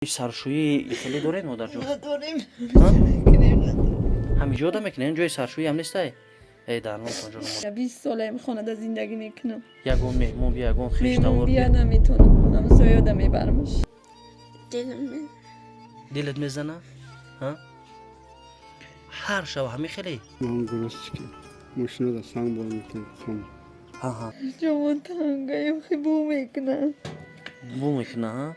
Саршӯӣ хеле доред, модарҷон? Надорем. Ҳамиҷо да мекунед, ҷои саршӯӣ ҳам нестай? Эй, дармонтон ҷон. 20 солаем, хонада зиндагӣ мекунам. Ягон меҳмон бия, ягон меҳмон хештавор бия бия? Наметонам, ҳамсоёда мебарамаш. Дилам Дилат мезана? Ҳа, ҳар шаб ҳами хеле? Ман грузчики. Машинада санг бор мекунем. Хом. Ҳа. Ҷомон тангаем, хибу мекунам. Бу мекуна, ҳа?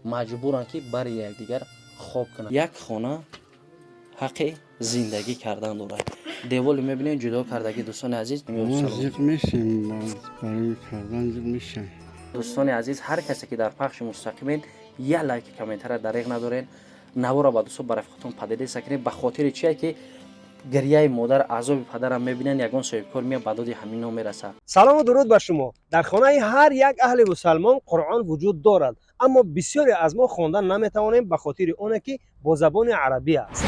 Маҷбуран, ки бари якдигар хоб кунанд, як хона ҳаққи зиндагӣ кардан дорад. Деволе мебинем, ҷудо кардагӣ, дӯстони азиз. Мо зиқ мешем, барои фарзанд зиқ мешем. Дӯстони азиз, ҳар касе ки дар пахши мустақимен, як лайки, комментария дареғ надорен, навора ба дӯстон, ба рафиқотон поделиться кунед. Ба хотири чие ки гирьяи модар, азоби падарам мебинанд, ягон соҳибкор меяд, ба доди ҳамино мерасад. Салому дуруд ба шумо. Дар хонаи ҳар як аҳли мусалмон Қуръон вуҷуд дорад, аммо бисёре аз мо хондан наметавонем ба хотири оне ки бо забони арабӣ аст.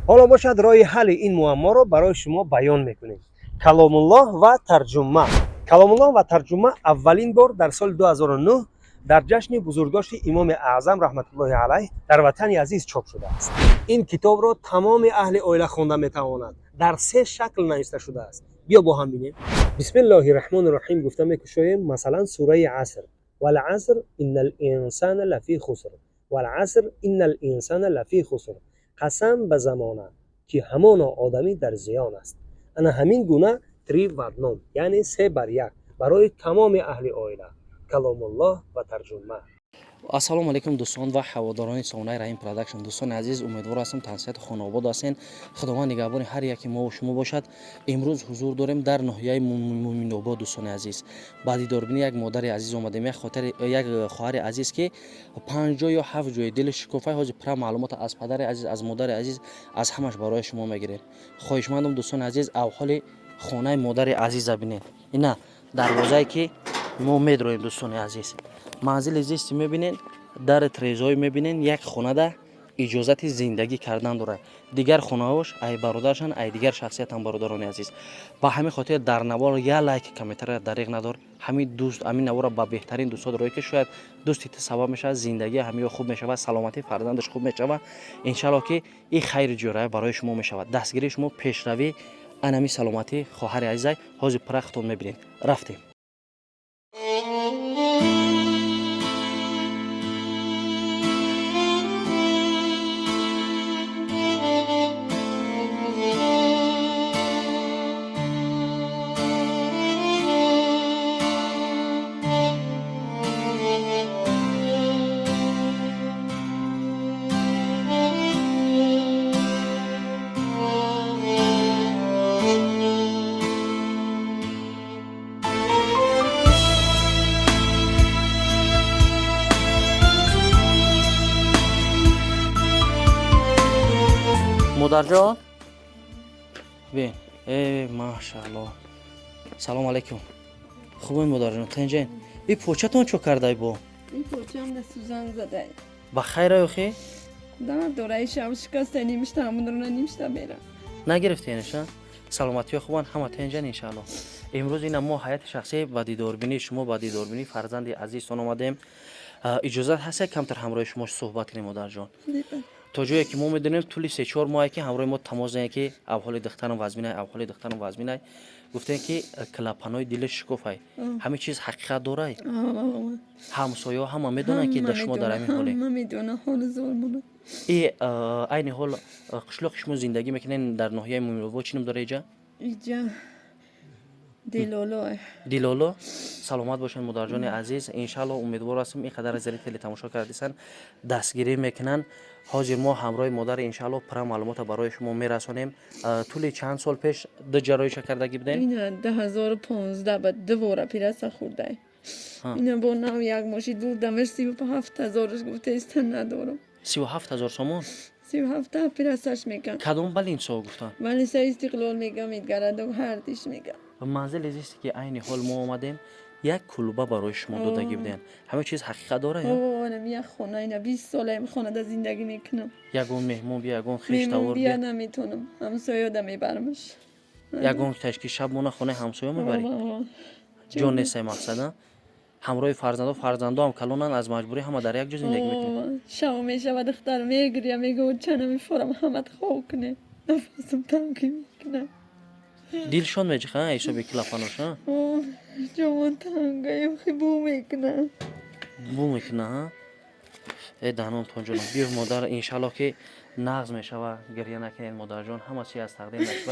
Ҳоло бошад, роҳи ҳалли ин муамморо барои шумо баён мекунем. Каломуллоҳ ва тарҷума. Каломуллоҳ ва тарҷума аввалин бор дар соли 2009 дар ҷашни бузургдошти Имоми Аъзам раҳматуллоҳи алайҳ дар ватани азиз чоп шудааст. Ин китобро тамоми аҳли оила хонда метавонад. Дар се шакл нависта шудааст. Биё бо ҳам бинем. Бисмиллоҳи раҳмони раҳим гуфта мекушоем. Масалан, сураи Аср: валаср инна линсана лафи хуср, валаср инна линсана лафи хуср. Қасам ба замона, ки ҳамоно одамӣ дар зиён аст. Ана ҳамин гуна три в одном, яъне се бар як, барои тамоми аҳли оила. Каломуллоҳ ва тарҷума. Ассалому алайкум, дӯстон ва ҳаводорони сомонаи Раҳим Продакшн. Дӯстони азиз, умедвор ҳастам, тансиҳату хонаобод ҳастен. Худованд нигаҳбони ҳар яке мову шумо бошад. Имрӯз ҳузур дорем дар ноҳияи Муминобод. Дӯстони азиз, ба дидорбини як модари азиз омадем, як хоҳари азиз, ки панҷ ҷой ё ҳафт ҷои дили шукуфай. Ҳозир пурра маълумота аз падари азиз, аз модари азиз, аз ҳамаш барои шумо мегирем. Хоҳишмандам, дӯстони азиз, авҳоли хонаи модари азиза бинед. Ина дарвозае ки мо медроем, дӯстони азиз, манзили зисти мебинед, дари трезои мебинед. Як хонада иҷозати зиндагӣ кардан дорад, дигар хонаҳош ай бародаршан, ай дигар шахсиятан. Бародарони азиз, ба ҳамин хотир дар навор як лайк, комментария дареғ надор. Ҳамин дӯст, ҳамин навора ба беҳтарин дӯстҳо дорое, ки шояд дӯсти ту сабаб мешавад, зиндагии ҳамиё хуб мешавад, саломатии фарзандаш хуб мешавад. Иншалло, ки ин хайри ҷӯрая барои шумо мешавад, дастгирии шумо пешравӣ анами саломатии хоҳари азизай. Ҳозир пурра худтон мебинед. Рафтем. Модарҷон, бин, э, машаалло. Салому алайкум, хубен, модарҷон? Тинҷен? И початон чо кардай бо? Ин почаам да сӯзан задай. Ба хайра ёхи? Дард дора, шаб шикаста, нимишта ҳамонро нимишта мера. Нагирифтенеша? Саломатиҳо хубанд, ҳама тинҷан, иншаалло. Имрӯз ина мо ҳайати шахсӣ ба дидорбинии шумо, ба дидорбинии фарзанди азизтон омадем. Иҷозат ҳаст, камтар ҳамроҳи шумо суҳбат кунем, модарҷон? То ҷое ки мо медонем, тӯли 3-4 моҳе ки ҳамроҳи мо тамос занед, ки авҳоли духтарам вазминай, авҳоли духтарам вазминай. Гуфтем, ки клапанои дили шукуфай. Ҳамин чиз ҳақиқат дорай? Ҳамсояҳо ҳама медонанд, ки дар шумо дар ҳамин ҳоле? Ҳама медонанд ҳоли зормона. И айни ҳол қишлоқи шумо зиндагӣ мекунед дар ноҳияи Муминобод, чӣ ном дора иҷа? Иҷа Дилоло. Дилоло. Саломат бошанд, модарҷони азиз. Иншалло, умедвор ҳастам, ин қадар зрители тамошо кардисан, дастгирӣ мекунанд. Ҳозир мо ҳамроҳи модар, иншалло, пурра маълумота барои шумо мерасонем. Тӯли чанд сол пеш ду ҷарроҳиша кардагӣ будем? Ина 2015 ба ду бор оператсия хӯрдай. Ина бо нав як моши дурдамаш, 37 ҳазораш гуфтаиста, надорам. 37 000 сомон? 37 оператсияш мекан. Кадом больницао гуфтанд? Больница Истиқлол мегам, медгарадок ҳардиш мегам. Манзили зисте ки айни ҳол мо омадем, як кулба барои шумо додагӣ будем. Ҳамин чиз ҳақиқат дора ё? Онам як хона, ина 20 солаем, хонада зиндагӣ мекунам. Ягон меҳмон бия, ягон меҳмон хештавор бия бия? Наметонам, ҳамсоёда мебарамаш. Ягон ташки шаб мона хонаи ҳамсоё мебарӣ? Ҷон нестай, мақсад, а? Ҳамроҳи фарзандо, фарзандоам калонанд, аз маҷбурӣ ҳама дар як ҷо зиндагӣ мекунед. Шав мешава, духтар мегиря, мегӯ чана мефорам, ҳамат хоб куне, нафасам танги мекуна. Дилшон меҷиха, ҳисоби клапанош. Ҷомон тангаем, бу мекуна. Бу мекуна. Э, данонтон ҷонам, биё, модар, иншаллоҳ, ки нағз мешава. Гирья накунед, модарҷон, ҳама чи аз тақдир насиб.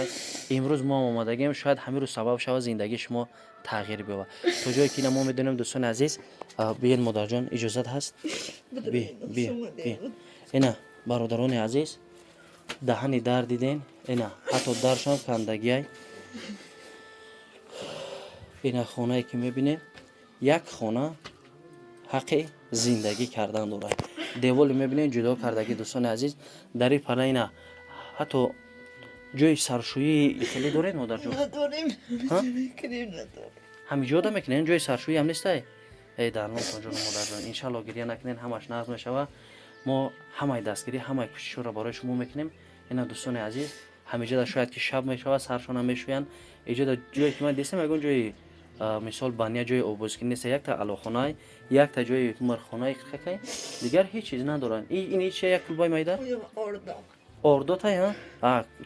Имрӯз мо омадагем, шояд ҳамин рӯз сабаб шава зиндагии шумо тағйир биёбад, то ҷое ки ина мо медонем. Дӯстони азиз, биен, модарҷон, иҷозат ҳаст? Би, би, би. Ина, бародарони азиз, даҳани дар диден, ина ҳатто даршам кандагиай. Ина хонае ки мебинем, як хона ҳаққи зиндагӣ кардан дорад. Деволе мебинем, ҷудо кардагӣ. Дӯстони азиз, дар ин пала ина ҳатто ҷои саршӯии хеле доред, модарҷон? Надорем. Ҳамиҷода мекунед, ҷои саршӯӣ ҳам нестай. Эй, дармонтон ҷон, модарҷон, иншалло, гирья накунед, ҳамаш нағз мешава. Мо ҳамаи дастгирӣ, ҳамаи кӯшишҳоро барои шумо мекунем. Ина, дӯстони азиз, ҳамиҷода шояд ки шаб мешава, саршона мешӯянд. Иҷода ҷое ки ман дистам, ягон ҷои, мисол, баня, ҷои обозкӣ нест. Якта алоқхона, якта ҷои мирхонаи хакай, дигар ҳеҷ чиз надоранд. Ин чи, як кулбаи майда ордотай.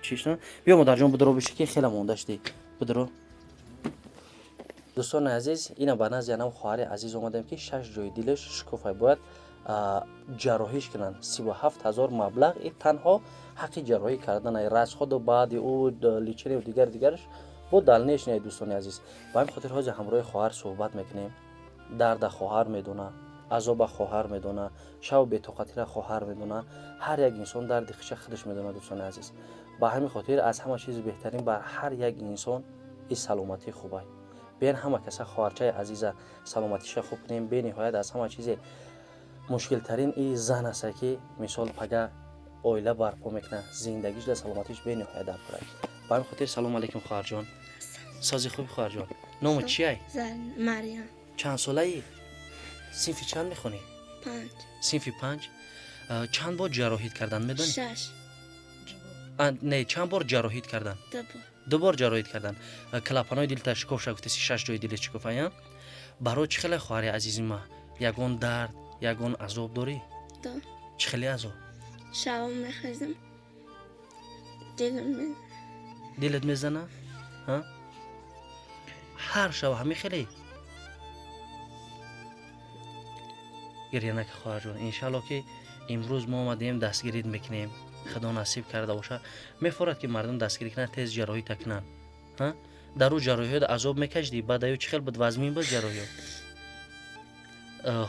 Чиш, биё, модарҷон, будро, биши, ки хеле монда шудӣ, будро. Дӯстони азиз, ина ба назди анам хоҳари азиз омадем, ки шаш ҷои дилаш шукуфай, бояд ҷарроҳиш кунанд. 37 000 маблағ и танҳо ҳаққи ҷарроҳӣ кардан, расходу баъди ӯ лечение дигар дигараш бо дальнейшее. Дӯстони азиз, ба ҳамин хотир ҳозир ҳамроҳи хоҳар суҳбат мекунем. Дарда хоҳар медона, азоба хоҳар медона, шаву бетоқатира хоҳар медона. Ҳар як инсон дарди хиша худаш медона. Дӯстони азиз, ба ҳамин хотир аз ҳама чизи беҳтарин бар ҳар як инсон и саломатии хубай. Биен, ҳама каса хоҳарчаи азиза саломатиша хуб кунем. Бениҳоят аз ҳама чизе мушкилтарин и зан аста, ки, мисол, пага оила барпо мекунад, зиндагиш да саломатиш бениҳоят даркорад. Ба ҳамин хотир, салому алайкум, хоҳарҷон, сози хуби, хоҳарҷон. Ному чиай? Марьям. Чанд солаӣ? Синфи чанд мехонӣ? 5. Синфи 5. Чанд бор ҷарроҳит кардан, медонӣ? 6. Не, чанд бор ҷарроҳит кардан? 2 бор. Ду бор ҷарроҳит кардан. Клапанои дилта шикоф шуда, гуфтеси, шаш ҷои дили шикофая. Барои чӣ хеле, хоҳари азизи ма, ягон дард, ягон азоб дорӣ? Ду. Чӣ хеле азоб? Шаб мехезам, дилам Дилат мезана? Ҳар шаб ҳамин хеле? Гирья нака, хоҳарҷон, иншалло, ки имрӯз мо омадем, дастгирит мекунем. Худо насиб карда боша, мефорад, ки мардум дастгирӣ кунанд, тез ҷарроҳита кунанд. Дар ӯ ҷарроҳиҳо азоб мекашидӣ? Баъд аю чӣ хел буд, вазмин буд ҷарроҳиҳо?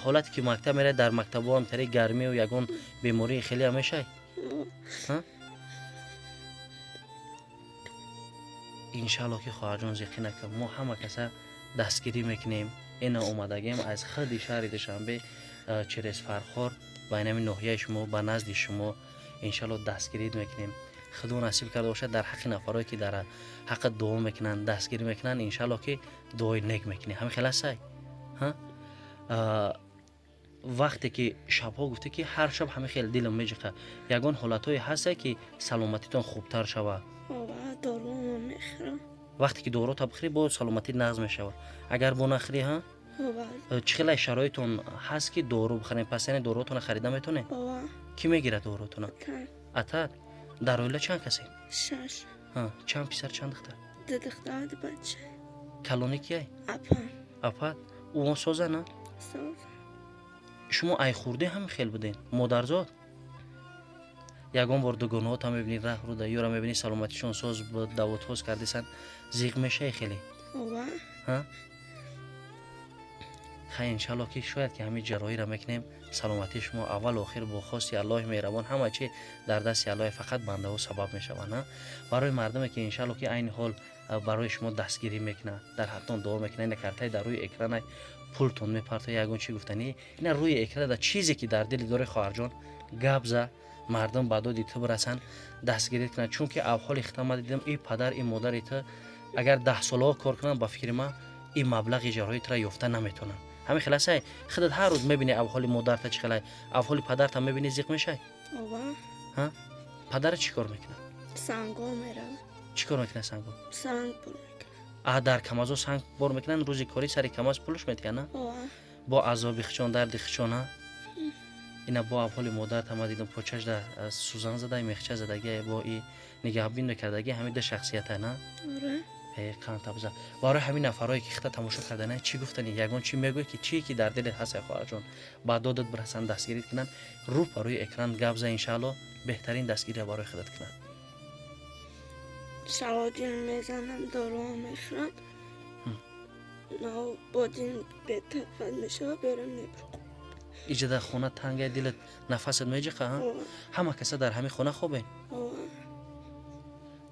Ҳолате ки мактаб меравед, дар мактабҳо ҳам тари гармию ягон бемории хеле ҳам мешай? Иншалло, ки, хоҳарҷон, зиқӣ накун, мо ҳама каса дастгирӣ мекунем. Ина омадагем аз худи шаҳри Душанбе, через Фархор, ба инами ноҳияи шумо, ба назди шумо. Иншалло, дастгирӣ мекунем. Худо насиб карда бошад, дар ҳаққи нафарое ки дар ҳаққат дуо мекунанд, дастгирӣ мекунанд, иншалло, ки дуои нек мекунӣ. Ҳамин хел астай? Вақте ки шабҳо гуфте, ки ҳар шаб ҳамин хел дилам меҷиқа, ягон ҳолатҳое ҳасте, ки саломатитон хубтар шавад? Дорумо мехӯрам. Вақте ки дорута бихӯрӣ, бо саломатӣ нағз мешавад. Агар бо нахӯрӣ, ҳа? Чӣ хелай шароитон ҳаст, ки дору бихарем? Пас яъне дорутона харида метонем? Кӣ мегирад дорутона? Атат. Дар оила чанд касе? 6. Чанд писар, чанд духтар? Ду духтар, ду бача. Калони кияй? Апам. Апат ӯ созана? Соз. Шумо ай хурдӣ ҳамин хел буден, модарзод? Ягон бор дугонаҳота мебинӣ, раҳ руда ёра мебинӣ, саломатишон соз, давотҳоз кардисан, зиқ мешавӣ хеле? Ова. Хай, иншалло, ки шояд ки ҳамин ҷарроҳиро мекунем, саломатии шумо аввал охир бо хости Аллоҳи меҳрабон. Ҳама чи дар дасти Аллоҳе, фақат бандаҳо сабаб мешаванд. Барои мардуме ки, иншалло, ки айни ҳол барои шумо дастгирӣ мекунад, дар ҳақтон дуо мекунад, ина картаи дар рӯи экрана, пултон мепарто. Ягон чӣ гуфтанӣ? Ина рӯи экрана чизе ки дар дили дори, хоҳарҷон, гап за, мардум ба доди ту бирасанд, дастгирӣ кунанд. Чунки авҳоли хита ма дидам, и падар, и модари ту агар 10 солаҳо кор кунанд, ба фикри ман, ин маблағи ҷарроҳии тура ёфта наметавонанд. Ҳамин хел астай? Худат ҳар рӯз мебинӣ авҳоли модарта чӣ хелай, авҳоли падарта мебинӣ, зиқ мешай? Ова. Падарат чӣ кор мекунад? Санго меравад. Чӣ кор мекунад санго? Санг бор мекунад. А, дар камазо санг бор мекунанд, рӯзи корӣ сари камаз пулш метиҳанд, на? Ова. Бо азоби хичон, дарди хичон, а? Ина бо авҳоли модар тама дидам, почаш да сӯзан зада, мехча задаги, бо и нигаҳбин мекардаги ҳамин да шахсията, на? Оре. Қанд табза. Барои ҳамин нафарое ки хита тамошо кардана, чӣ гуфтани, ягон чӣ мегӯй, ки чӣ ки дар дилет ҳаст, хоҳарҷон, ба додат бирасанд, дастгирӣ кунанд, рӯ ба рӯи экран гап за, иншаалло беҳтарин дастгирия барои худат кунанд. Шаводин мезанам, дору мехӯрам. Бодин бетақат мешава, берам мебурам. Иҷа дар хона танга, дилат, нафасат меҷиқа? Ҳама каса дар ҳамин хона хобем?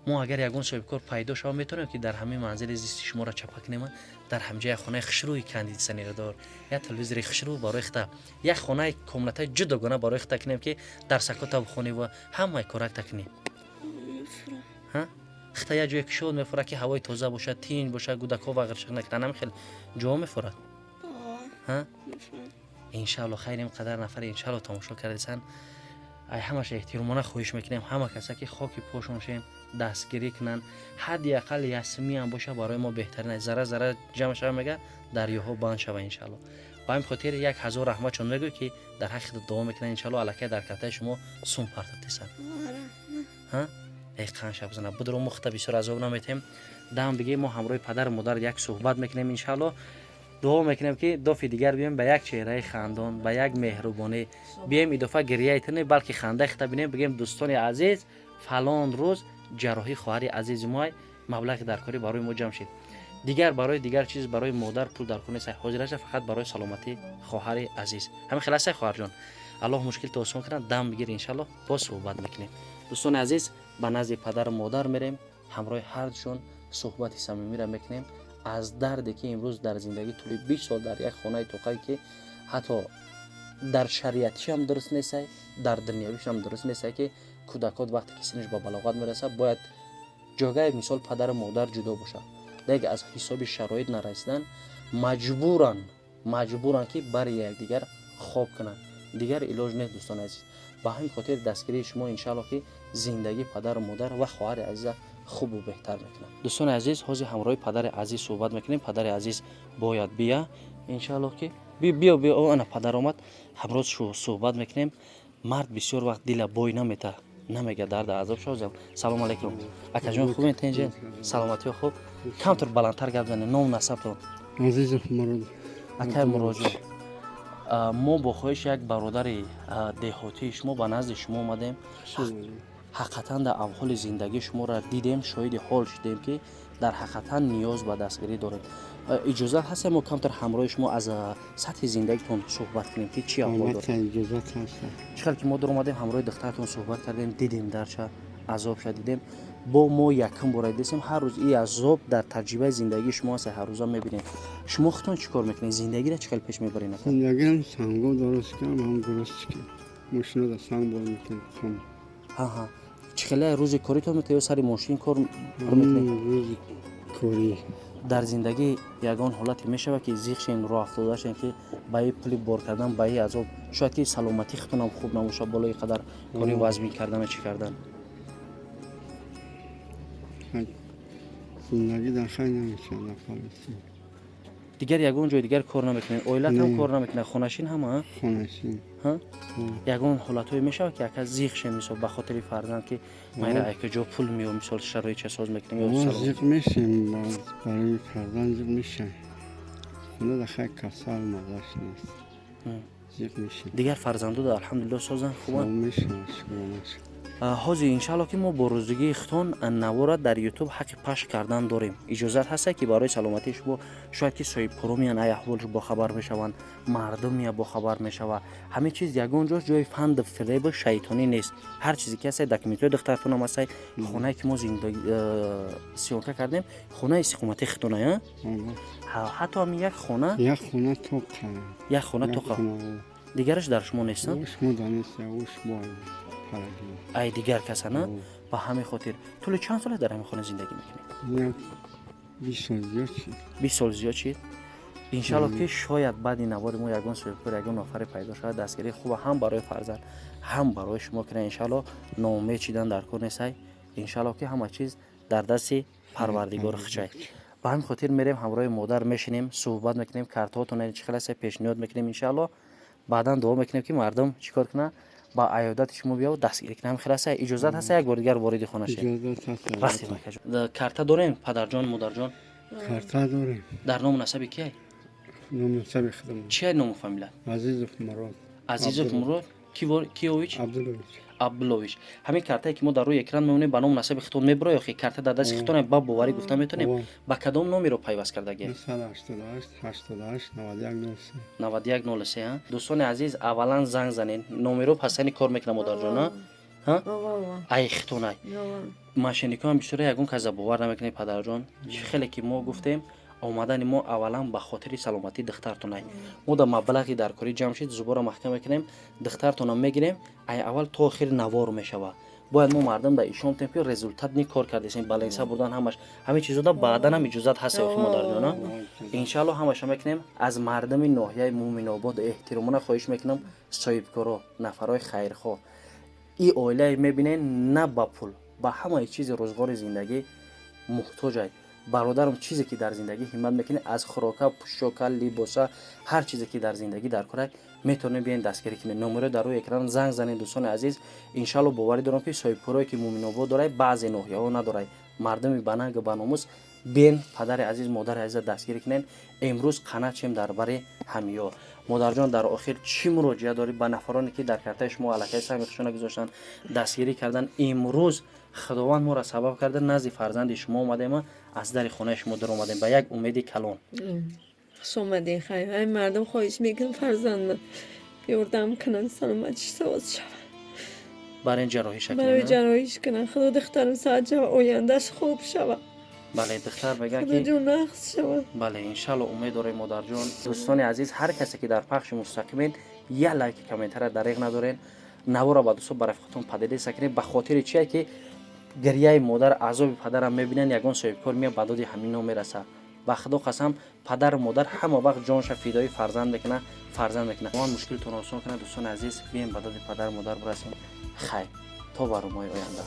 Мо агар ягон соҳибкор пайдо шава, метавонем ки дар ҳамин манзили зисти шуморо чапа кунем, дар ҳамҷа як хонаи хушрӯи кондитсионердор, як телевизори хушрӯ барои хита, як хонаи комнатаи ҷудогона барои хита кунем, ки дар сакота бихонӣ ва ҳамаи коракта кунем. Хита як ҷое кушод мефурад, ки ҳавои тоза бошад, тинҷ бошад, гудакҳо вағиршиқ накунанд, ҳамин хел ҷо мефурад. Иншаалло, хайр, ин қадар нафаре иншаалло тамошо кардесанд. Ай ҳамаша эҳтиромона хоҳиш мекунем, ҳама каса ки хоки пошон шем, дастгирӣ кунанд, ҳадди ақал ясмиам боша, барои мо беҳтарин аст. Зара зара ҷамъ шава, мега, дарёҳо банд шава, иншаалло. Ба ҳамин хотир як ҳазор раҳмат чон мегӯй, ки дар ҳаққи худ дуо мекунанд, иншаалло. Аллакай дар картаи шумо сум партофтесанд. Эй, қанд шаб зана будро, мухта бисёр азоб наметем. Дам бигӣ, мо ҳамроҳи падару модар як суҳбат мекунем, иншаалло. Дуо мекунем, ки дофи дигар биёем ба як чеҳраи хандон, ба як меҳрубонӣ биёем, идофа гирияи ту не, балки хандаи хита бинем, бигем: «Дӯстони азиз, фалон рӯз ҷарроҳии хоҳари азизи мо, маблағи даркорӣ барои мо ҷамъ шид». Дигар барои дигар чиз барои модар пул даркор нест, ҳозираша фақат барои саломатии хоҳари азиз. Ҳамин хел аст, хоҳарҷон? Аллоҳ мушкилто осон кунад. Дам бигир, иншаллоҳ, боз суҳбат мекунем. Дӯстони азиз, ба назди падару модар мерем, ҳамроҳи ҳардушон суҳбати самимиро мекунем аз дарде ки имрӯз дар зиндагӣ тӯли 20 сол дар як хонаи тоқае, ки ҳатто дар шариатишам дуруст нестай, дар дунявишам дуруст нестай, ки кӯдакот вақте ки синнаш ба балоғат мерасад, бояд ҷогаи мисол падару модар ҷудо бошад. Лекин аз ҳисоби шароит нарасидан маҷбуранд, ки бари якдигар хоб кунанд, дигар илоҷ нест. Дӯстони азиз, ба ҳамин хотир дастгирии шумо, иншаалло, ки зиндагии падару модар ва хоҳари азиза хубу беҳтар мекунад. Дӯстони азиз, ҳозир ҳамроҳи падари азиз суҳбат мекунем. Падари азиз бояд бия, иншаалло, ки биё, биё. Ана падар омад, ҳамроҳ суҳбат мекунем. Мард бисёр вақт дила бой намета, намега, дарда азоб шавзам. Салому алайкум, акаҷон, хубен, тинҷен, саломатиё хуб? Камтар баландтар гап занед, ному насабтон? Азизов Мурод. Акай Муроҷон, мо бо хоҳиши як бародари деҳотии шумо ба назди шумо омадем. Ҳақиқатан дар авҳоли зиндагии шуморо дидем, шоҳиди ҳол шудем, ки дар ҳақиқатан ниёз ба дастгирӣ доред. Иҷозат ҳаст, мо камтар ҳамроҳи шумо аз сатҳи зиндагитон суҳбат кунем, ки чӣ аҳвол доред? Иҷозат ҳаст. Чӣ хел ки мо дуромадем, ҳамроҳи духтаратон суҳбат кардем, дидем, дарча азобша дидем. Бо мо якум бора дидесем, ҳар рӯз и азоб дар таҷрибаи зиндагии шумо ҳаст, ҳаррӯза мебинем. Шумо худтон чӣ кор мекунед, зиндагиро чӣ хел пеш мебаред? Зиндагиам санго дуруст кардам, ҳам грузчик, мошинода санг бор мекунем, хом. Ҳа, чӣ хеле рӯзи коритон мета ё сари мошин кор мекунед? Рӯзи корӣ. Дар зиндагӣ ягон ҳолате мешавад, ки зиқ шен, роҳ афтода шен, ки ба и пули бор кардан, ба и азоб, шояд ки саломатии худтонам хуб набошад, болои қадар кори вазмин кардану чӣ кардан? Зиндагӣ дар хай намешавад, дар халосӣ. Дигар ягон ҷои дигар кор намекунед, оилатам Не. кор намекунад, хонашин ҳама? Хонашин. Ҳа? Ягон ҳолатҳое мешавад, ки ака зиқ шен, мисол, ба хотири фарзанд, ки майра айка ҷо пул меё, мисол, шароит ча соз мекунем ё Мо салом? зиқ мешем, барои фарзанд зиқ мешем. Хона дар хай касал мазаш нест. Зиқ мешем. Дигар фарзандо алҳамдулилло созанд, хубанд? Мешем, шукронаш. Ҳозир, иншаалло, ки мо бо рӯзигии худтон навора дар Ютуб ҳаққи пахш кардан дорем. Иҷозат ҳаста, ки барои саломатии шумо, шояд ки соҳибкоро меян, ай аҳволш бохабар мешаванд, мардум мея, бохабар мешава. Ҳамин чиз ягон ҷош ҷои фанду фиребу шайтонӣ нест. Ҳар чизе ки ҳастай, документҳои духтартонам ҳастай. Хонае ки мо зиндагӣ съёмка кардем, хонаи истиқоматии худтона? Ҳатто ҳамин як хона? Як хона тоқа. Як хона тоқа, дигараш дар шумо нест? Шумо дар нест, уш бо параги. Ай дигар каса, на? Ба ҳамин хотир тӯли чанд сола дар ҳамин хона зиндагӣ мекунед? Як 20 сол зиёд шид. 20 сол зиёд шид. Иншалло, ки шояд баъди навори мо ягон соҳибкор, ягон нафаре пайдо шавад, дастгирии хуба ҳам барои фарзанд, ҳам барои шумо кунад, иншалло. Ноумед шидан дар кор нестай, иншалло, ки ҳама чиз дар дасти Парвардигори хучай. Ба ҳамин хотир мерем, ҳамроҳи модар мешинем, суҳбат мекунем, картҳоятон чӣ хел аст, пешниҳод мекунем. Иншаалло, баъдан дуо мекунем, ки мардум чӣ кор кунад, ба аёдати шумо биёву дастгирӣ кунад. Ҳамин хел аст? Иҷозат ҳаст, як бори дигар вориди хона шем? Иҷозат ҳаст. Рафтем, акаҷон. Карта дорем, падарҷон, модарҷон? Карта дорем. Дар ному насаби кияй? Ному насаби худамон. Чия ному фамилия? Азизов Мурод. Азизов Мурод Киович? Абдулович. Абдулович. Ҳамин картае, ки мо дар рӯи экран мебинем, ба ному насаби худтон мебуро ё хе карта дар дасти худтон, ба боварӣ гуфта метавонем? Ба кадом номеро пайваст кардагӣ? 988 88 91 03. 91 03. Дӯстони азиз, аввалан занг занен, номеро пасани кор мекунам, модарҷон, ай хитонай мошенникоам бисёра, ягон каса бовар намекунед. Падарҷон, хеле ки мо гуфтем, омадани мо аввалан ба хотири саломатии духтартонай. Мо дар маблағи даркорӣ ҷамъ шид, зуборо маҳкам мекунем, духтартонам мегирем. Ай аввал то охир навор мешава. Бояд мо мардум да ишон тем, ки результат ни кор кардесем, баланса бурдан, ҳамаш ҳамин чизода. Баъдан ҳам иҷозат ҳаст охи, модарҷона? Иншаалло, ҳамаша мекунем. Аз мардуми ноҳияи Муъминобод эҳтиромона хоҳиш мекунам: соҳибкоро, нафарҳои хайрхоҳ, и оилае мебинен, на ба пул, ба ҳамаи чизи рӯзғори зиндагӣ муҳтоҷай. Бародарам, чизе ки дар зиндагӣ ҳиммат мекунӣ, аз хӯрока, пӯшока, либоса, ҳар чизе ки дар зиндагӣ дар корай, метавонед биёен, дастгирӣ кунед. Номеро дар рӯи экран, занг занед. Дӯстони азиз, иншаалло, боварӣ дорам, ки соҳибкорое ки Муъминобод дорай, баъзе ноҳияҳо надорай, мардуми банангу баномус, бен падари азиз, модари азиза дастгирӣ кунед. Имрӯз қанат шем дар бари ҳамиё. Модарҷон, дар охир чӣ муроҷиат дорӣ ба нафароне, ки дар картаи шумо аллакай саҳми худшона гузоштанд, дастгирӣ кардан? Имрӯз Худованд моро сабаб карда, назди фарзанди шумо омадем, аз дари хонаи шумо даромадем ба як умеди калон. Хуш омадед. Хайр, ай мардум хоҳиш мекунам, фарзандам ёрдам кунанд, саломатиш соз шавад. Бар ин ҷарроҳӣ барои шакл. Ҷарроҳиш кунанд. Худо, духтарам саат шава, ояндаш хуб шава. Бале, духтар мегӯяд ки Худоҷон, нағз шава. Бале, иншалло, умед дорем, модарҷон. Дӯстони азиз, ҳар касе ки дар пахши мустақимед, як лайки, комментария дареғ надорен, навора ба дӯстон, ба рафиқотон поделиться кунед. Ба хотири чие, ки гирьяи модар, азоби падарам мебинанд, ягон соҳибкор меяд, ба доди ҳамино мераса. Ба Худо қасам, падару модар ҳама вақт ҷонша фидои фарзанд мекунад, фарзанд мекунад. Ман мушкилтонро осон кунад. Дӯстони азиз, бием, ба доди падару модар бирасем. Хайр, то барномаи оянда.